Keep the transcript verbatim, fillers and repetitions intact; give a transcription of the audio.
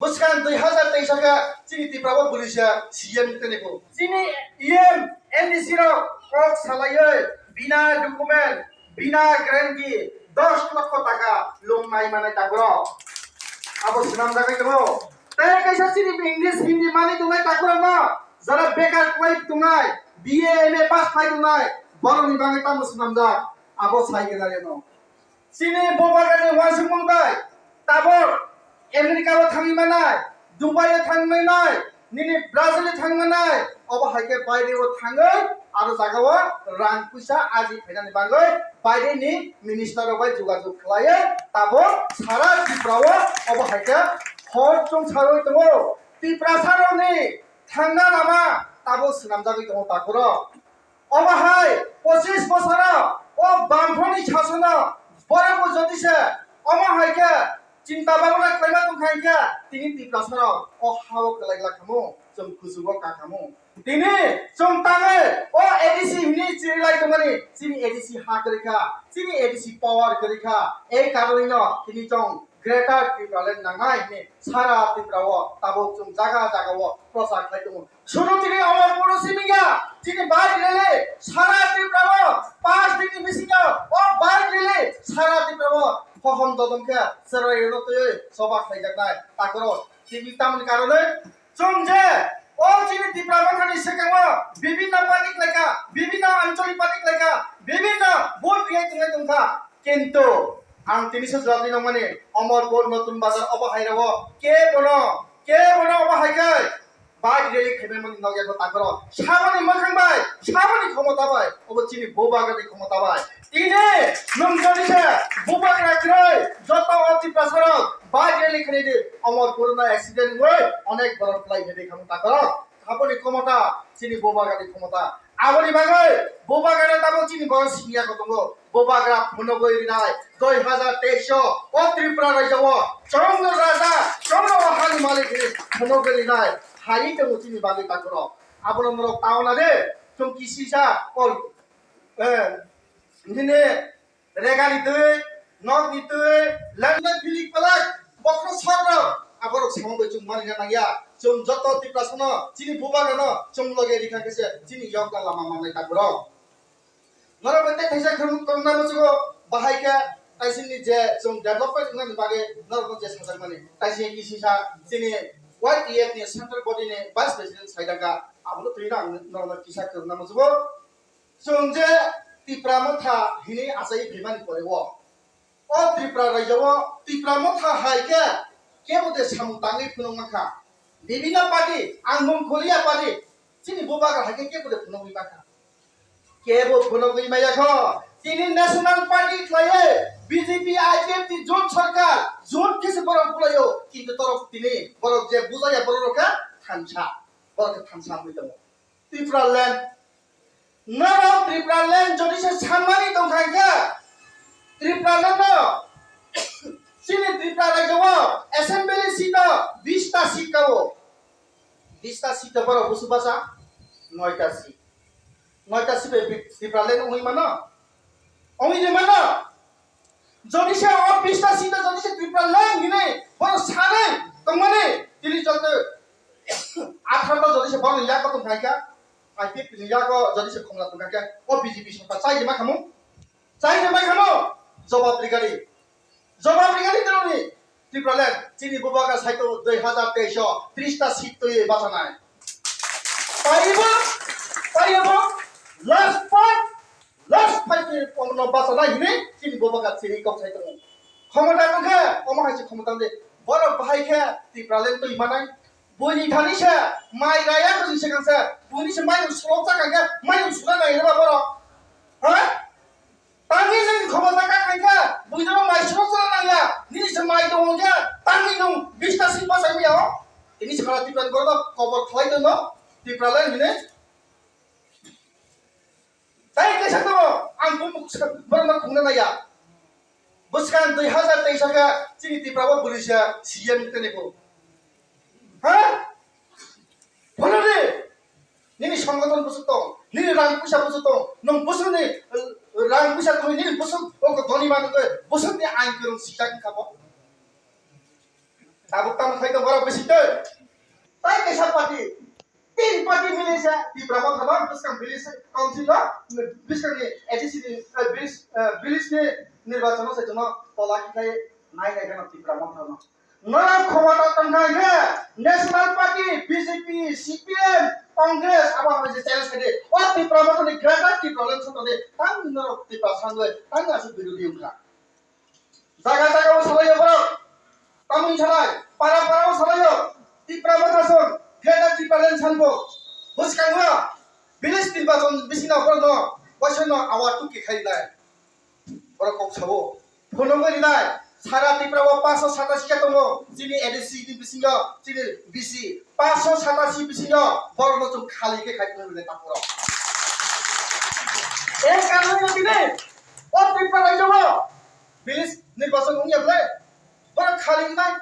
Bwskang dui hazar teis khe chini Tripura o bwrwi se C M tini bo. Chini E M, M D C rok kok salaiwi bina document, bina guarantee dos lokho taka lung nai manai takhurok. Abo swnamjagwi tongo. Tei kaisa chini English, Hindi manwi tongnai takhurokno, jara bekar kwlai tongnai, B A, M A pass khai tongnai, borokni bagwi tamo swnamjak, abo sai gwnarino. Chini Bubagrani uansukmung bai tabuk America o thangwi manai, Dubai o thangwi manai, nini Brazil o thangwi manai, obo hai khe baire o thangwi aro jaga o rang puisa aji phainani bagwi baire ni minister rok bai jogajog khlaiwi tabuk sara Tripura o obo hai khe hor chwng sarwi tongo. Tiprasa rokni thangna lama tabuk swnamjagwi tongo takhurok. Omo hai pochis bosoro o Bamphoni sasono borokbo jodi se omo hai khe chinta bhabna khlaima tongkha hinkhe tini Tiprasarok o ha-o kwlai glak khamu, chwng kuchugo ka khamu. Tini chwng tangwi o A D C hinwi chiri lai tongmani, chini A D C ha kwrwi kha, chini A D C power kwrwi kha, ei karonwino tini chwng Greater Tipraland nangnai hinwi sara Tripura o tabuk chwng jaga jaga o prochar khlai tongo. Sudu tini Amarpur o simi ya, chini bike rally sara Tripura o, panch din ni bisingo o bike rally sara Tripura o, hohom dodom khe chwrai rwno twiwi choba khlaijaknai takhoro. Tini tamoni karonwi chwng je o chini Tipra Mothani swkango bibinno party khlaikha, bibinno anchalik party khlaikha, bibinno vote riyai tongnai tongkha, kintu ang tini se jawab rwi nangmani, Amarpur, Notun Bazar obo hai rwo kebono, kebono obo hai khe bike rally khaimani nokya ko takhoro. Saboni mwkhang bai, saboni khomota bai, obo chini Bubagrani khomota bai. Tini nwng jodi se Bubagra kwrwi joto o Tiprasarok bike rally khainai di, Amarpur no accident wngwi onek borok kwlai khainai khamu takhoro. Aboni khomota chini Bubagrani khomota. Aboni bagwi Bubagrano tabuk chini borok siniya ko tongo. Bubagra phunugwi rinai dui hazar teis o o Tripura rajyo o chwngno raja, chwngno o hani malik hinwi phunugwi rinai hai tongo chini bagwi takhoro. Abono norok tauna de, chwng kisisa o, eh, nini regani twi, nokni twi, lamjak philik palak, bokhorok sokro, aborok samung bai chwng manina nangya. Chwng joto Tiprasano, chini Bubagrano chwng loge rikha khe se chini yokna lama manai takhoro. Norok bai tei thaisa khwrwng tongna muchugo, bahai khe taisingni je chwng development wngnani bagwi norokno je sajakmani, taising kisisa chini Y T F ni central body ni vice president saidaka, abono twi ang norokno kisa khwrwngna muchugo. Chwng je Tipra Motha hinwi achai phaimani pore o, o Tripura rajyo o Tipra Motha hai khe kebo de samung tangwi phunuk mankha. Bibinno party, ang mung khuliya party, chini Bubagra hai khe kebo de phunugwi mankha. Kebo phunugwi maya kho. Tini national party khlaiwi B J P I P F ni jot sarkar, jot khe se borok bulaio, kintu torok tini borok je bujaya borok rok khe thansa, borok khe thansa wngwi tongo. Tipraland. Norok Tipraland jodi se sanmani tongkha hinkhe, Tipraland no chini Tripura rajyo o assembly seat o bish ta seat ka o. Bish ta seat o borok busu basa noita seat. Noita seat bai Tipraland wngwi mano? Wngwi de mano? Jodi se o bish ta seat o jodi se Tipraland hinwi bono sanwi tongmani, tini joto atharo ta jodi se bono yago tong khaikha, I P F ni yago jodi se khumla tong khaikha, o B J P sorkar chai de ma khamu? Chai de ma khamu? Jobab rigari. Jobab rigari tongni Tipraland, chini Bubagra saito dui hazar teis o tris ta seat twi bachanai. Paibo, paibo, last fight, last fight ni omno bachanai hinwi chini Bubagra chini kok sai tongo. Khomota tongkhe, omo hai se khomota de, borok bahai khe Tipraland twi manai. Buini thani se mai raya kwchwng se kangse, buini se mai sulok cha kangkhe, mai sura nai reba borok. Ha? Tangwi nini khobor ta kak nangkha, buino mai srok srok nangya, nini se mai tongo khe, tangwi nwng bish ta seat bachai maya o. Tini sara Tiprani borokno kobor khlai tongno, Tipraland hine. Tai kaisa tongo, ang bumung borokno khungna naya. Bwskang dui hazar teis khe chini Tripura o bwrwi se C M tene bo. Ha? Phunudi, nini songgothon bwswk tong, nini rang puisa bwswk tong, nwng bwswkni, eh, rang puisa tongwi nini bwswk oko dhoni manwi tongwi bwswkni ain kwrwng sijak wngkha bo. Tabuk tamo khai tong borok bisi tei. Tai kaisa party, tin party mili se Tipra Motha no bwskang village council no, bwskang ni A D C ni, eh, village, eh, village ni nirbachon no se jono tola khiklai nai nai gana Tipra Motha no. Norok khomota tongkha khe National Party, B J P, C P M, Congress abo hai je challenge khai de. O Tipra Motha ni Greater Tipraland song tong de. Tang norok Tipra sangwe, tang asuk birodhi wngkha. Jaga jaga o salai borok. Tamoni salai, para para o salai o. Tipra Motha song, Greater Tipraland sanbo. Bwskango, village nirbachon bisina borok no, boisano awar tuki khai nai. Borok kok sabo. Phunugwi rinai, sara Tripura o paanch sho satasi khe tongo, chini A D C ni bisingo, chini B C. Paanch sho satasi bisingo borokno chwng khali khe khai phunugwi rinai takhorok. E karwi no tini, o Tripura rajyo o, village nirbachon wngya bwle, borok khali wngnai,